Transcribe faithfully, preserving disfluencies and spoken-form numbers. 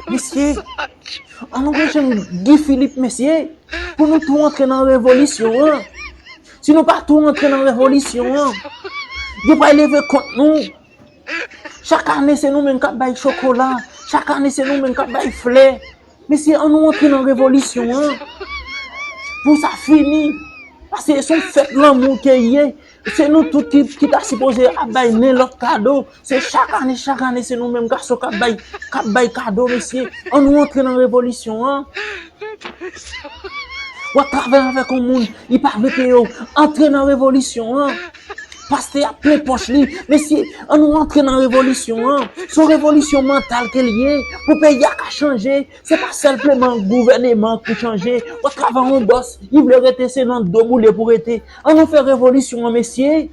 Mesye, an nou gen jan Guy Philippe, mesye, pou nou tou antre nan revolisyon an. Si nou pa tou antre nan revolisyon an, yo pral leve kont nou. Chak ane, se nou menm k ap bay chokola. Chak ane, se nou menm k ap bay flè. Mesye, an nou antre nan revolisyon an. Pou sa fini. Paske se yon fèt lanmou ke ye. Se nou tout ki, ki ta sipoze ap bay nen lòt kado. Se chak ane, chak ane, se nou menm gason k ap bay, k ap bay kado, mesye. An nou antre nan revolisyon an. W ap travay avèk yon moun, li pa vle peye w. Antre nan revolisyon an. Pastè a plen pòch li. Mesye, an nou antre nan revolisyon an. Se yon revolisyon mantal ke l ye. Pou peyi a ka chanje, se pa senpleman gouvèneman pou chanje. W ap travay yon bòs, li vle rete, se nan do boule pou rete. An nou fè revolisyon an, mesye.